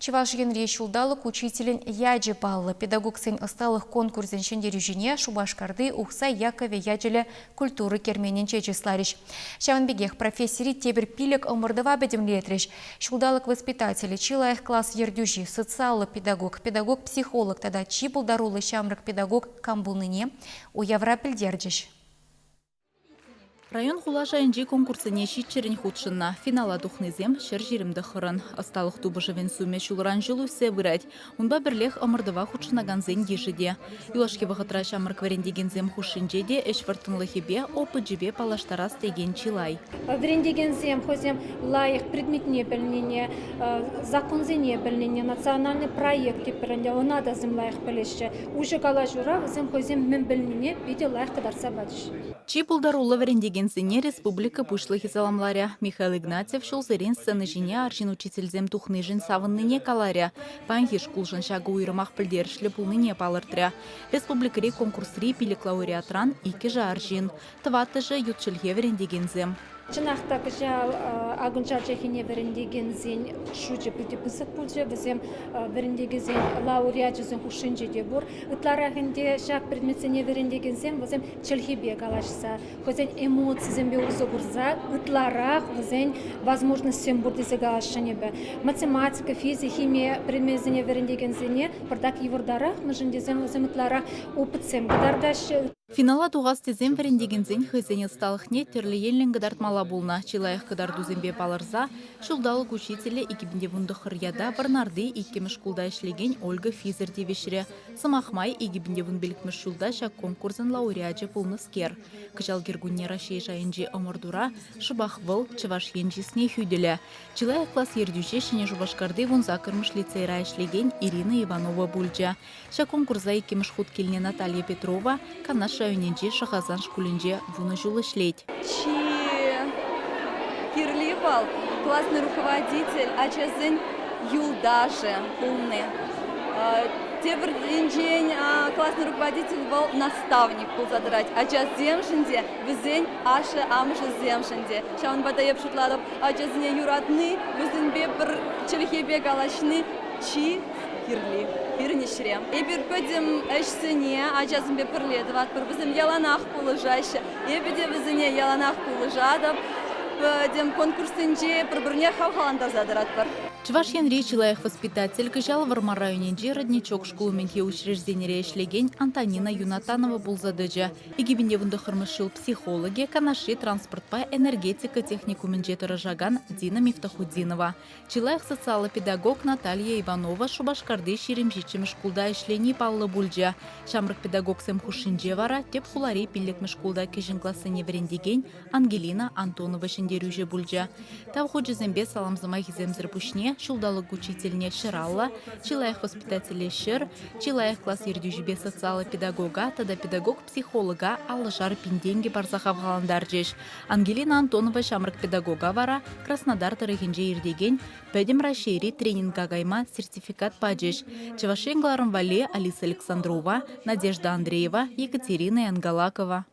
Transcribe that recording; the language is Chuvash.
Чӑваш Енри ҫулталӑк учителӗн ячӗ паллӑ. Педагогсен ӑсталӑх конкурсӗн ҫӗнтерӳҫине Шупашкарти Ухсай Яковӗ ячӗллӗ культура керменӗнче чысларӗҫ. Ҫавӑн пекех профессири тепӗр пилӗк ӑмӑртӑва пӗтӗмлетрӗҫ. Ҫулталӑк воспитателӗ, чи лайӑх класс ертӳҫи, социаллӑ педагог, педагог-психолог тата чи пултаруллӑ ҫамрӑк педагог кам пулнине уявра пӗлтерчӗҫ. Район-хула шайӗнчи конкурссене ҫиччӗрӗн хутшӑннӑ. Финала тухнисем 129-ӑн. Ӑсталӑх тупӑшӑвӗн сумӗ ҫулран-ҫул ӳссе пырать. Унпа пӗрлех ӑмӑртӑва хутшӑнакансен йышӗ те. Юлашки вӑхӑтра ҫамрӑк вӗрентекенсем хушшинче те ӗҫ вӑрттӑнлӑхӗпе, опычӗпе паллаштарас текен чылай. Вӗрентекенсем хӑйсем лайӑх предметне пӗлнине, законсене пӗлнине, национальный проект тетпӗр ӗнтӗ, ӑна та вӗсем лайӑх пӗлеҫҫӗ. Уҫӑ калаҫура вӗсем хӑйсем мӗн пӗлнине питӗ лайӑх кӑтартса пачӗҫ. Чи пултаруллӑ вӗрентекенсене республика Пуҫлӑхӗ саламларӗ. Михаил Игнатьев ҫулсерен сцена ҫине арҫын учительсем тухнишӗн савӑннине каларӗ. Паянхи шкулшӑн ҫакӑ уйрӑмах пӗлтерӗшлӗ пулнине палӑртрӗ. Республикӑри конкурсри пилӗк лауреатран иккӗшӗ арҫын, тӑваттӑшӗ ют чӗлхе вӗрентекенсем. Чӑнах та кӑҫал акӑлчан чӗлхине вӗрентекенсен шучӗ питӗ пысӑк пулчӗ. Вӗсем вӗрентекенсен лауреачӗсен хушшинче те пур. Ытларах ӗнтӗ ҫак предметсене вӗрентекенсем вӗсем чӗлхепе калаҫса, хӑйсен эмоцисемпе усӑ курса ытларах вӗсен возможностьсем пур тесе каласшӑн эпӗ. Математика, физика, хими предмечӗсене вӗрентекенсене пӑртак йывӑртарах, мӗншӗн тесен вӗсем ытларах опытсем кӑтартаҫҫӗ. Финала тухас тесен вӗрентекенсен хӑйсен ӑсталӑхне тӗрлӗ енлӗн кӑтартмалла пулнӑ. Чи лайӑх кӑтартусемпе палӑрса ҫулталӑк учителӗ 2019 ята Вӑрнарти иккӗмӗш шкулта ӗҫлекен Ольга Физер тивӗҫрӗ. Сӑмах май, 2015 ҫулта ҫак конкурсӑн лауреачӗ пулнӑскер. Кӑҫал кӗркунне Раҫҫей шайӗнчи ӑмӑртура шӑпах вӑл Чӑваш Ен чысне хӳтӗлӗ. Чи лайӑх класс ертӳҫи Ҫӗнӗ Шупашкарти вунсаккӑрмӗш лицейра ӗҫлекен Ирина Иванова пулчӗ. Ҫак конкурса иккӗмӗш хут килнӗ Наталья Петрова Канаш районӗнчи Шӑхасан шкулӗнче вунӑ ҫул ӗҫлет. Чи кирли вӑл классный руководитель ачасен юлташӗ пулни. Тепӗр енчен классный руководитель вӑл наставник пулса тӑрать ачасемшӗн те, вӗсен ашшӗ-амӑшӗсемшӗн те. Ҫавӑнпа та эп шутлатӑп, ачасене юратни, вӗсемпе пӗр чӗлхепе калаҫни чи кирли пирӗн ӗҫре. Эпир пӗтӗм ӗҫсене ачасемпе пӗрле тӑватпӑр, вӗсем яланах пулӑшаҫҫӗ. Эпӗ те вӗсене яланах пулӑшатӑп. Пӗтӗм конкурссенче пӗр-пӗрне хавхалантарса тӑратпӑр. Чӑваш Енри чи лайӑх воспитатель кӑҫал Вӑрмар районӗнчи Родничок шкул умӗнхи учрежденире ӗҫлекен Антонина Юнатанова пулса тӑчӗ. 2019 ҫул психологӗ, Канашри транспортпа энергетика техникумӗнче тӑрӑшакан Дина Мифтахутдинова. Чи лайӑх социаллӑ педагог Наталья Иванова Шупашкарти 27-мӗш шкулта ӗҫлени паллӑ пулчӗ. Ҫамрӑк педагогсем хушшинче вара тӗп хулари пиллӗкмӗш шкулта кӗҫӗн классене вӗрентекен Ангелина Антонова ҫӗнтерӳҫӗ пулчӗ. Тав хучӗсемпе салам сӑмахӗсемсӗр пуҫне ҫулталӑк учительне ҫӗралла, чи лайӑх воспитателе ҫӗр, чи лайӑх класс ертӳҫипе социаллӑ педагога тата педагог-психолога аллӑшар пин тенкӗ парса хавхалантарчӗҫ. Ангелина Антонова ҫамрӑк педагога вара Краснодар тӑрӑхӗнче иртекен Пӗтӗм Раҫҫейри тренинга кайма сертификат пачӗҫ. Чӑваш Ен кӑларӑм валли Алиса Александрова, Надежда Андреева, Екатерина Янгалакова.